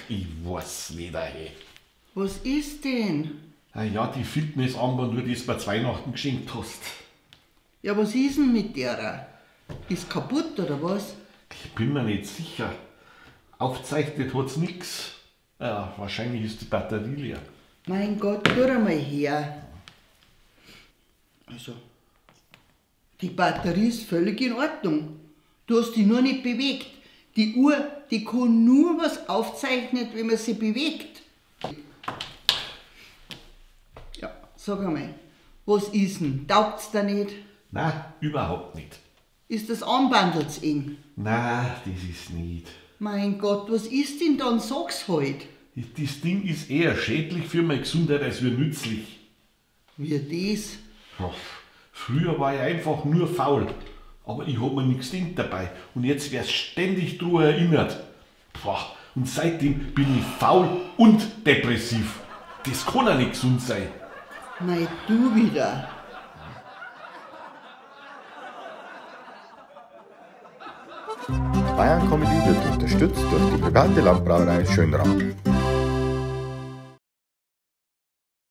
Ich weiß nicht, ey. Was ist denn? Ah ja, die Fitnessarmbanduhr, die du mir zu Weihnachten geschenkt hast. Ja, was ist denn mit der? Ist kaputt oder was? Ich bin mir nicht sicher. Aufzeichnet hat's nix. Ja, wahrscheinlich ist die Batterie leer. Mein Gott, tu einmal her. Also, die Batterie ist völlig in Ordnung. Du hast die nur nicht bewegt. Die Uhr, die kann nur was aufzeichnen, wenn man sie bewegt. Ja, sag einmal, was ist denn? Taugt's da nicht? Nein, überhaupt nicht. Ist das Armbandel zu eng? Nein, das ist nicht. Mein Gott, was ist denn dann? Sag's halt. Das Ding ist eher schädlich für meine Gesundheit als wie nützlich. Wie das? Ja, früher war ich einfach nur faul. Aber ich hab mir nichts gedacht dabei. Und jetzt wär's ständig dran erinnert. Boah, und seitdem bin ich faul und depressiv. Das kann ja nicht gesund sein. Mei, du wieder. Bayern Comedy wird unterstützt durch die private Landbrauerei Schönrath.